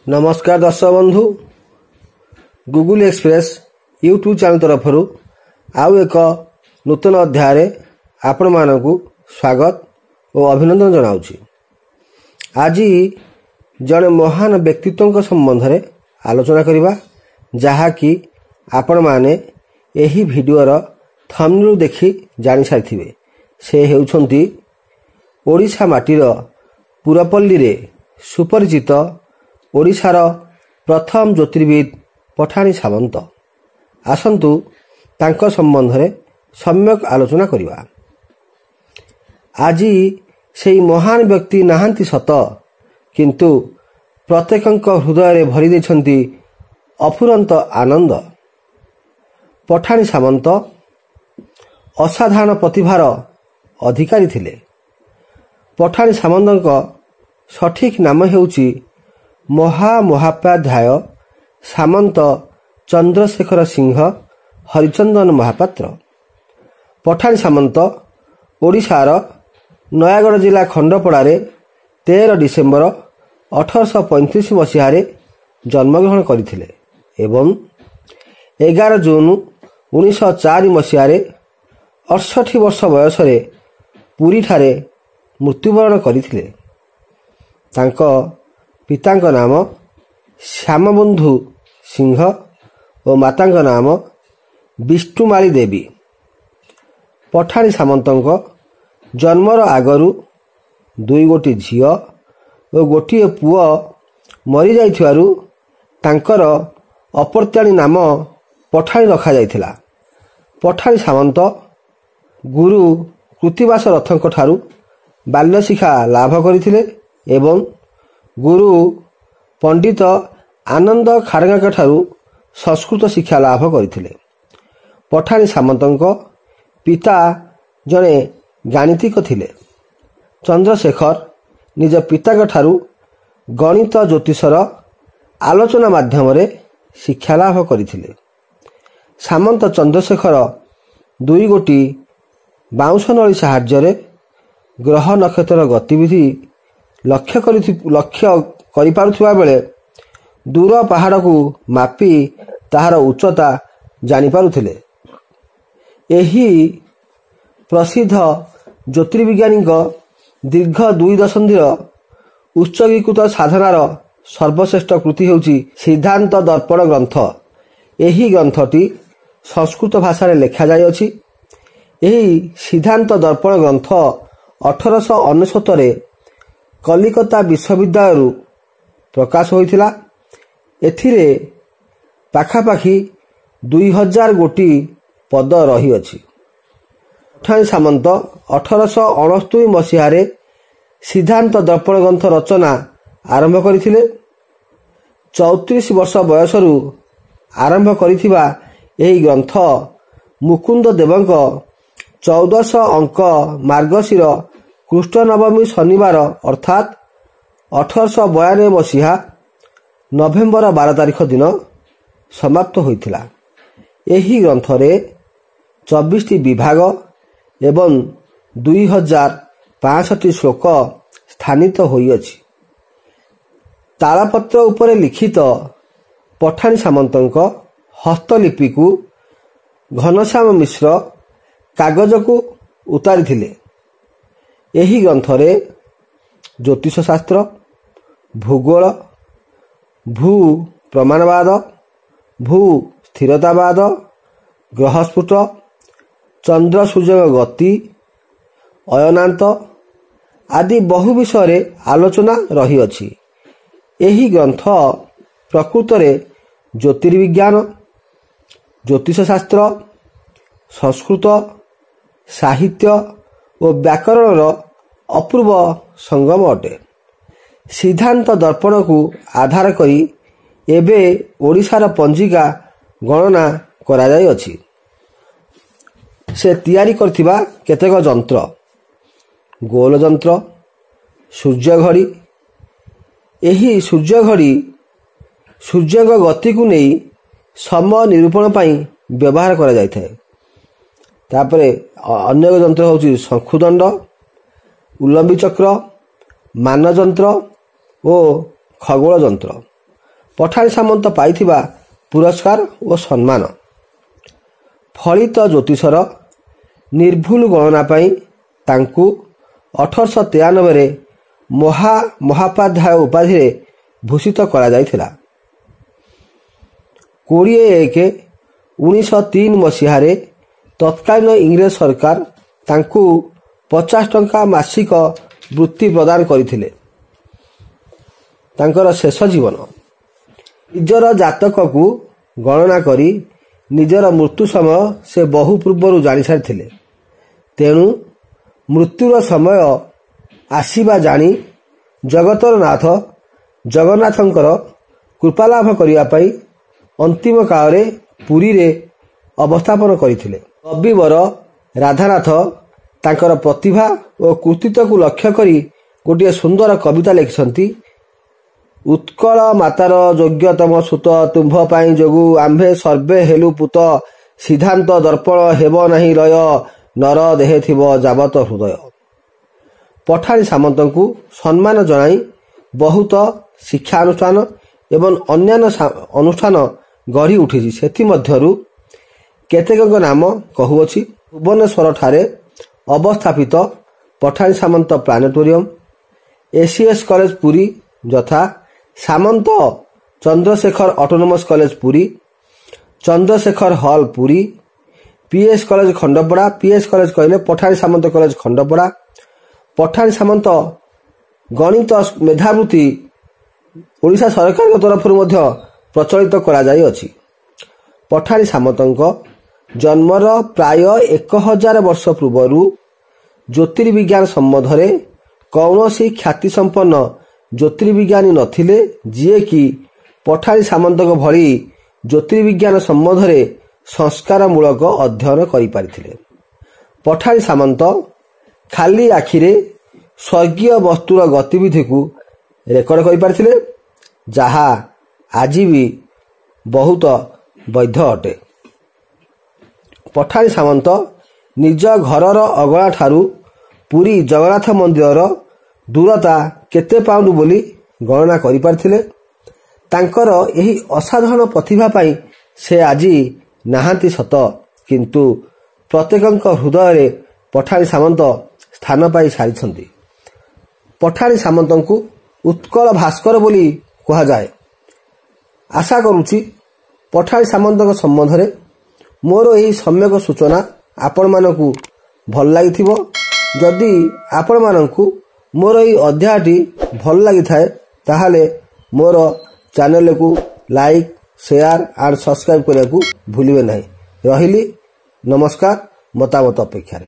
ନମସ୍କାର ଦର୍ଶକ ବନ୍ଧୁ, ଗୁଗୁଲ ଏକ୍ସପ୍ରେସ୍ ୟୁଟ୍ୟୁବ୍ ଚ୍ୟାନେଲ୍ ତରଫରୁ ଆଉ ଏକ ନୂତନ ଅଧ୍ୟାୟରେ ଆପଣମାନଙ୍କୁ ସ୍ୱାଗତ ଓ ଅଭିନନ୍ଦନ ଜଣାଉଛି। ଆଜି ଜଣେ ମହାନ ବ୍ୟକ୍ତିତ୍ୱଙ୍କ ସମ୍ବନ୍ଧରେ ଆଲୋଚନା କରିବା, ଯାହାକି ଆପଣମାନେ ଏହି ଭିଡ଼ିଓର ଥମ୍ବନେଲ୍ ଦେଖି ଜାଣିସାରିଥିବେ। ସେ ହେଉଛନ୍ତି ଓଡ଼ିଶା ମାଟିର ପୁରପଲ୍ଲୀରେ ସୁପରିଚିତ ଓଡ଼ିଶାର ପ୍ରଥମ ଜ୍ୟୋତିର୍ବିଦ ପଠାଣି ସାମନ୍ତ। ଆସନ୍ତୁ ତାଙ୍କ ସମ୍ବନ୍ଧରେ ସମ୍ୟକ ଆଲୋଚନା କରିବା। ଆଜି ସେଇ ମହାନ ବ୍ୟକ୍ତି ନାହାନ୍ତି ସତ, କିନ୍ତୁ ପ୍ରତ୍ୟେକଙ୍କ ହୃଦୟରେ ଭରି ଦେଇଛନ୍ତି ଅଫୁରନ୍ତ ଆନନ୍ଦ। ପଠାଣି ସାମନ୍ତ ଅସାଧାରଣ ପ୍ରତିଭାର ଅଧିକାରୀ ଥିଲେ। ପଠାଣି ସାମନ୍ତଙ୍କ ସଠିକ୍ ନାମ ହେଉଛି ମହାମହୋପାଧ୍ୟାୟ ସାମନ୍ତ ଚନ୍ଦ୍ରଶେଖର ସିଂହ ହରିଚନ୍ଦନ ମହାପାତ୍ର। ପଠାଣି ସାମନ୍ତ ଓଡ଼ିଶାର ନୟାଗଡ଼ ଜିଲ୍ଲା ଖଣ୍ଡପଡ଼ାରେ 13 ଡିସେମ୍ବର 1835 ମସିହାରେ ଜନ୍ମଗ୍ରହଣ କରିଥିଲେ ଏବଂ 11 ଜୁନ୍ 1904 ମସିହାରେ 68 ବର୍ଷ ବୟସରେ ପୁରୀଠାରେ ମୃତ୍ୟୁବରଣ କରିଥିଲେ। ତାଙ୍କ ପିତାଙ୍କ ନାମ ଶ୍ୟାମବନ୍ଧୁ ସିଂହ ଓ ମାତାଙ୍କ ନାମ ବିଷ୍ଣୁମାଳୀ ଦେବୀ। ପଠାଣି ସାମନ୍ତଙ୍କ ଜନ୍ମର ଆଗରୁ 2 ଗୋଟି ଝିଅ ଓ ଗୋଟିଏ ପୁଅ ମରିଯାଇଥିବାରୁ ତାଙ୍କର ଅପତ୍ୟାଣୀ ନାମ ପଠାଣି ରଖାଯାଇଥିଲା। ପଠାଣି ସାମନ୍ତ ଗୁରୁ କୃତିବାସ ରଥଙ୍କ ଠାରୁ ବାଲ୍ୟଶିକ୍ଷା ଲାଭ କରିଥିଲେ ଏବଂ ଗୁରୁ ପଣ୍ଡିତ ଆନନ୍ଦ ଖାଡ଼ଙ୍ଗାଙ୍କ ଠାରୁ ସଂସ୍କୃତ ଶିକ୍ଷା ଲାଭ କରିଥିଲେ। ପଠାଣି ସାମନ୍ତଙ୍କ ପିତା ଜଣେ ଗାଣିତିକ ଥିଲେ। ଚନ୍ଦ୍ରଶେଖର ନିଜ ପିତାଙ୍କ ଠାରୁ ଗଣିତ ଜ୍ୟୋତିଷର ଆଲୋଚନା ମାଧ୍ୟମରେ ଶିକ୍ଷା ଲାଭ କରିଥିଲେ। ସାମନ୍ତ ଚନ୍ଦ୍ରଶେଖର 2 ଗୋଟି ବାଉଁଶ ନଳୀ ସାହାଯ୍ୟରେ ଗ୍ରହ ନକ୍ଷତ୍ରର ଗତିବିଧି ଲକ୍ଷ୍ୟ କରିପାରୁଥିବା ବେଳେ ଦୂର ପାହାଡ଼କୁ ମାପି ତାହାର ଉଚ୍ଚତା ଜାଣିପାରୁଥିଲେ। ଏହି ପ୍ରସିଦ୍ଧ ଜ୍ୟୋତିର୍ବିଜ୍ଞାନୀଙ୍କ ଦୀର୍ଘ 2 ଦଶନ୍ଧିର ଉତ୍ସର୍ଗୀକୃତ ସାଧନାର ସର୍ବଶ୍ରେଷ୍ଠ କୃତି ହେଉଛି ସିଦ୍ଧାନ୍ତ ଦର୍ପଣ ଗ୍ରନ୍ଥ। ଏହି ଗ୍ରନ୍ଥଟି ସଂସ୍କୃତ ଭାଷାରେ ଲେଖାଯାଇଅଛି। ଏହି ସିଦ୍ଧାନ୍ତ ଦର୍ପଣ ଗ୍ରନ୍ଥ 1899ରେ କଲିକତା ବିଶ୍ୱବିଦ୍ୟାଳୟରୁ ପ୍ରକାଶ ହୋଇଥିଲା। ଏଥିରେ ପାଖାପାଖି 2000 ଗୋଟି ପଦ ରହିଅଛି। ପଠାଣି ସାମନ୍ତ 1869 ମସିହାରେ ସିଦ୍ଧାନ୍ତ ଦର୍ପଣ ଗ୍ରନ୍ଥ ରଚନା ଆରମ୍ଭ କରିଥିଲେ। 34 ବର୍ଷ ବୟସରୁ ଆରମ୍ଭ କରିଥିବା ଏହି ଗ୍ରନ୍ଥ ମୁକୁନ୍ଦ ଦେବଙ୍କ 1400 ଅଙ୍କ ମାର୍ଗଶିର କୃଷ୍ଣନବମୀ ଶନିବାର ଅର୍ଥାତ୍ 1892 ମସିହା ନଭେମ୍ବର 12 ତାରିଖ ଦିନ ସମାପ୍ତ ହୋଇଥିଲା। ଏହି ଗ୍ରନ୍ଥରେ 24ଟି ବିଭାଗ ଏବଂ 2065 ଶ୍ଲୋକ ସ୍ଥାନିତ ହୋଇଅଛି। ତାଳପତ୍ର ଉପରେ ଲିଖିତ ପଠାଣି ସାମନ୍ତଙ୍କ ହସ୍ତଲିପିକୁ ଘନଶ୍ୟାମ ମିଶ୍ର କାଗଜକୁ ଉତାରିଥିଲେ। ଏହି ଗ୍ରନ୍ଥରେ ଜ୍ୟୋତିଷଶାସ୍ତ୍ର, ଭୂଗୋଳ, ଭୂ ପ୍ରମାଣବାଦ, ଭୂ ସ୍ଥିରତାବାଦ, ଗ୍ରହସ୍ଫୁଟ, ଚନ୍ଦ୍ର ସୂର୍ଯ୍ୟଙ୍କ ଗତି, ଅୟନାନ୍ତ ଆଦି ବହୁ ବିଷୟରେ ଆଲୋଚନା ରହିଅଛି। ଏହି ଗ୍ରନ୍ଥ ପ୍ରକୃତରେ ଜ୍ୟୋତିର୍ବିଜ୍ଞାନ, ଜ୍ୟୋତିଷଶାସ୍ତ୍ର, ସଂସ୍କୃତ ସାହିତ୍ୟ ଓ ବ୍ୟାକରଣର ଅପୂର୍ବ ସଙ୍ଗମ ଅଟେ। ସିଦ୍ଧାନ୍ତ ଦର୍ପଣକୁ ଆଧାର କରି ଏବେ ଓଡ଼ିଶାର ପଞ୍ଜିକା ଗଣନା କରାଯାଇଅଛି। ସେ ତିଆରି କରିଥିବା କେତେକ ଯନ୍ତ୍ର: ଗୋଲ ଯନ୍ତ୍ର, ସୂର୍ଯ୍ୟଘଡ଼ି। ଏହି ସୂର୍ଯ୍ୟଘଡ଼ି ସୂର୍ଯ୍ୟଙ୍କ ଗତିକୁ ନେଇ ସମୟ ନିରୂପଣ ପାଇଁ ବ୍ୟବହାର କରାଯାଇଥାଏ। ତାପରେ ଅନ୍ୟ ଏକ ଯନ୍ତ୍ର ହେଉଛି ଶଙ୍ଖୁଦଣ୍ଡ, ଉଲମ୍ବି ଚକ୍ର, ମାନଯନ୍ତ୍ର ଓ ଖଗୋଳ ଯନ୍ତ୍ର। ପଠାଣି ସାମନ୍ତ ପାଇଥିବା ପୁରସ୍କାର ଓ ସମ୍ମାନ। ଫଳିତ ଜ୍ୟୋତିଷର ନିର୍ଭୁଲ ଗଣନା ପାଇଁ ତାଙ୍କୁ 1893ରେ ମହା ମହାପାଧ୍ୟାୟ ଉପାଧିରେ ଭୂଷିତ କରାଯାଇଥିଲା। 20/1/1903 ମସିହାରେ ତତ୍କାଳୀନ ଇଂରେଜ ସରକାର ତାଙ୍କୁ 50 ଟଙ୍କା ମାସିକ ବୃତ୍ତି ପ୍ରଦାନ କରିଥିଲେ। ତାଙ୍କର ଶେଷ ଜୀବନ। ନିଜର ଜାତକକୁ ଗଣନା କରି ନିଜର ମୃତ୍ୟୁ ସମୟ ସେ ବହୁ ପୂର୍ବରୁ ଜାଣିସାରିଥିଲେ। ତେଣୁ ମୃତ୍ୟୁର ସମୟ ଆସିବା ଜାଣି ଜଗତର ନାଥ ଜଗନ୍ନାଥଙ୍କର କୃପାଲାଭ କରିବା ପାଇଁ ଅନ୍ତିମ କାଳରେ ପୁରୀରେ ଅବସ୍ଥାପନ କରିଥିଲେ। କବିବର ରାଧାନାଥ ତାଙ୍କର ପ୍ରତିଭା ଓ କୃତିତ୍ୱକୁ ଲକ୍ଷ୍ୟ କରି ଗୋଟିଏ ସୁନ୍ଦର କବିତା ଲେଖିଛନ୍ତି। ଉତ୍କଳ ମାତାର ଯୋଗ୍ୟତମ ସୁତ, ତୁମ୍ଭ ପାଇଁ ଯୋଗୁ ଆମ୍ଭେ ସର୍ବେ ହେଲୁ ପୂତ, ସିଦ୍ଧାନ୍ତ ଦର୍ପଣ ହେବ ନାହିଁ ଲୟ, ନର ଦେହେ ଥିବ ଯାବତ ହୃଦୟ। ପଠାଣି ସାମନ୍ତଙ୍କୁ ସମ୍ମାନ ଜଣାଇ ବହୁତ ଶିକ୍ଷାନୁଷ୍ଠାନ ଏବଂ ଅନ୍ୟାନ୍ୟ ଅନୁଷ୍ଠାନ ଗଢ଼ି ଉଠିଛି। ସେଥିମଧ୍ୟରୁ କେତେକଙ୍କ ନାମ କହୁଅଛି। ଭୁବନେଶ୍ୱରଠାରେ ଅବସ୍ଥାପିତ Pathani Samanta planetarium, ACS college Puri ଯଥା Samanta Chandrasekhar autonomous college Puri, Chandrasekhar hall Puri, PS college Khandapada. PS college କହିଲେ ପଠାଣି ସାମନ୍ତ କଲେଜ ଖଣ୍ଡପଡ଼ା। ପଠାଣି ସାମନ୍ତ ଗଣିତ ମେଧାବୃତ୍ତି ଓଡ଼ିଶା ସରକାରଙ୍କ ତରଫରୁ ମଧ୍ୟ ପ୍ରଚଳିତ କରାଯାଇଅଛି। ପଠାଣି ସାମନ୍ତଙ୍କ ଜନ୍ମର ପ୍ରାୟ 1000 ବର୍ଷ ପୂର୍ବରୁ ଜ୍ୟୋତିର୍ବିଜ୍ଞାନ ସମ୍ବନ୍ଧରେ କୌଣସି ଖ୍ୟାତିସମ୍ପନ୍ନ ଜ୍ୟୋତିର୍ବିଜ୍ଞାନୀ ନଥିଲେ, ଯିଏକି ପଠାଣି ସାମନ୍ତଙ୍କ ଭଳି ଜ୍ୟୋତିର୍ବିଜ୍ଞାନ ସମ୍ବନ୍ଧରେ ସଂସ୍କାରମୂଳକ ଅଧ୍ୟୟନ କରିପାରିଥିଲେ। ପଠାଣି ସାମନ୍ତ ଖାଲି ଆଖିରେ ସ୍ୱର୍ଗୀୟ ବସ୍ତୁର ଗତିବିଧିକୁ ରେକର୍ଡ କରିପାରିଥିଲେ, ଯାହା ଆଜି ବି ବହୁତ ବୈଧ ଅଟେ। ପଠାଣି ସାମନ୍ତ ନିଜ ଘରର ଅଗଣାଠାରୁ ପୁରୀ ଜଗନ୍ନାଥ ମନ୍ଦିରର ଦୂରତା କେତେ ପାଉଣ୍ଡ ବୋଲି ଗଣନା କରିପାରିଥିଲେ। ତାଙ୍କର ଏହି ଅସାଧାରଣ ପ୍ରତିଭା ପାଇଁ ସେ ଆଜି ନାହାନ୍ତି ସତ, କିନ୍ତୁ ପ୍ରତ୍ୟେକଙ୍କ ହୃଦୟରେ ପଠାଣି ସାମନ୍ତ ସ୍ଥାନ ପାଇ ସାରିଛନ୍ତି। ପଠାଣି ସାମନ୍ତଙ୍କୁ ଉତ୍କଳ ଭାସ୍କର ବୋଲି କୁହାଯାଏ। ଆଶା କରୁଛି ପଠାଣି ସାମନ୍ତଙ୍କ ସମ୍ବନ୍ଧରେ ମୋର ଏହି ସମ୍ୟକ ସୂଚନା ଆପଣମାନଙ୍କୁ ଭଲ ଲାଗିଥିବ। ଯଦି ଆପଣମାନଙ୍କୁ ମୋର ଏହି ଅଧ୍ୟାୟଟି ଭଲ ଲାଗିଥାଏ, ତାହେଲେ ମୋର ଚ୍ୟାନେଲକୁ ଲାଇକ୍, ସେୟାର ଆଣ୍ଡ ସବସ୍କ୍ରାଇବ୍ କରିବାକୁ ଭୁଲିବେ ନାହିଁ। ରହିଲି, ନମସ୍କାର, ମତାମତ ଅପେକ୍ଷାରେ।